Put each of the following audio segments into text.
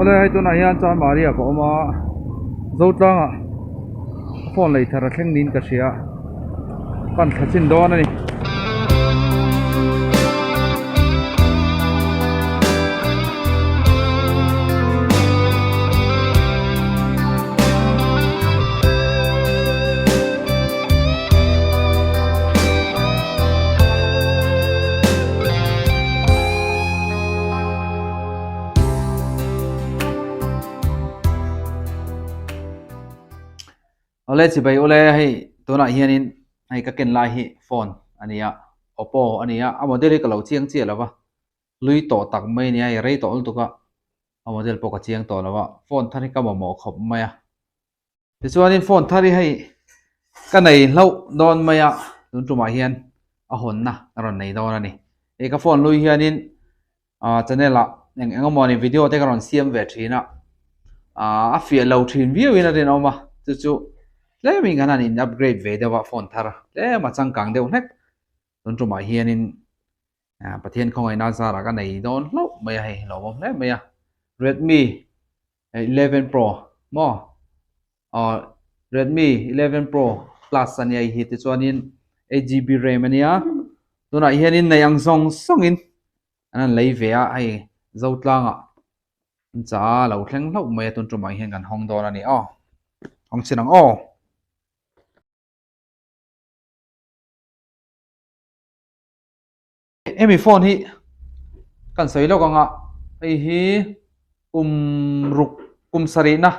Awle hei tunah hian Chanmari ah ka awm a, Zotlangah phone lei thar a thleng niin ka hria, pan thla chin dawn a ni. Awle chibai ule hei tunah hianin hei ka ken lai hi phone a ni a Oppo a ni a a model hi ka lo chiang chiah lo va hlui tawh tak mai a ni a hei rei tawh lutuk a a model pawh ka chiang tawh lo a phone thar hi ka mamawh khawp mai a. Tichuanin phone thar hi hei ka nei hlauh dawn mai a, tun tumah hian a hawnna ka rawn nei dawn a ni. Hei ka phone lui hianin ah channel ah eng eng emaw ni video te ka rawn siam ve thin a, ah a fiah lo thin viauin a rinawm a, chu chu tlemin kan han in upgrade ve deuh a phone thar tlem a changkang deuh hlek tun tumah hianin ah Pathian khawngaihna zarah ka nei dawn hlauh mai a hei lawmawm hle mai a Redmi 11 Pro maw aw Redmi 11 Pro Plus a nia hi tichuanin 8GB RAM a nia tunah hianin nei ang zawng zawngin an han lei ve a hei Zotlangah an chah a lo thleng hlauh mai a tun tumah hian kan hawng dawn a ni aw hawng chin ang aw. Hemi phone hi kan sawi lawk ang a, hei hi kum ruk kum sarih na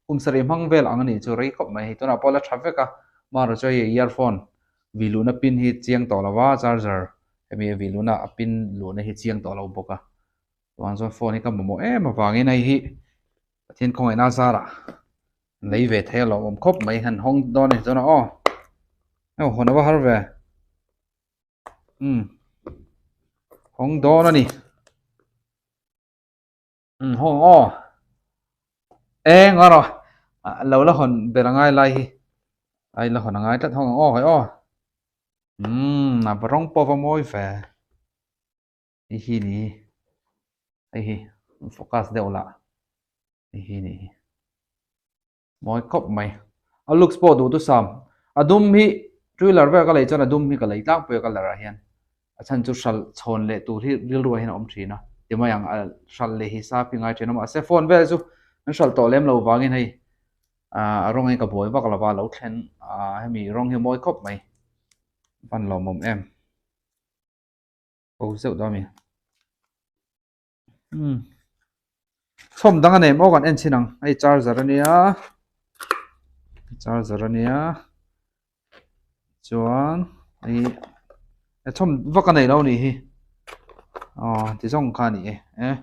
kum sarih hmang vel ang a nih chu rei khawp mai hei tunah pawh a la tha vek a amaherawhchu hei earphone vih luhna pin hi chiang tawh lo va charger hemi a vih luhna a pin luhna hi chiang tawh lo bawk a chuan chuan phone hi ka mamawh em avangin hei hi Pathian khawngaihna zarah lei ve thei a lawmawm khawp mai han hawng dawn a ni chuan aw hawn a va har ve. Umm hawng dawn a ni umm hawng aw eng a rawh lo la hawn ber a ngai lai hi ai la hawn a ngai tlat hawng ang aw hei aw umm a rawng pawh va mawi ve hei hi ni hei hi focus deuh lah hei hi ni hi. Mawi khawp mai. A looks pawh duh tusam. A dum hi trailer vel ka lei chuan a dum hi ka lei tlangpui a colour ah hian. A chhan chu hralh chhawn leh tur hi rilru ah hian a awm thin a. Ti mai ang a hralh leh hi sap hi ngai thin a mahse phone vel chu an hralh tawh lem lo vangin hei ah a rawng hi ka buai vak lo va lo thlen ah hemi rawng hi mawi khawp mai. Van lawmawm em. Ko zeuh dawn a mi. Umm chhawm dang a nei maw kan en chhin ang hei charger a nia charger a nia chuan hei he chhawm vak a nei lo a nih hi aw ti zawng kha a ni e eh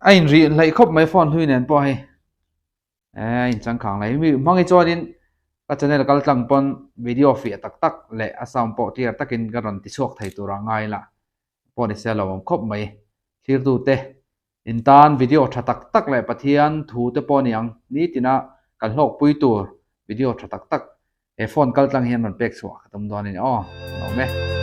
a inrih hleih khawp mai phone hlui nen pawh hei. Eh in changkang lai mi hmang hi chuanin ka channel kal tlang pawn video fiah tak tak leh a sound pawh clear takin ka rawn ti chhuak thei tur a ngai la pawh ni se lo awm khawp mai thirtu te in tan video tha tak tak leh Pathian thu te pawh ni ang nitina kan hlawk pui tur video tha tak tak he phone kal tlang hian rawn pek chhuah ka tum dawn a ni aw lawm e.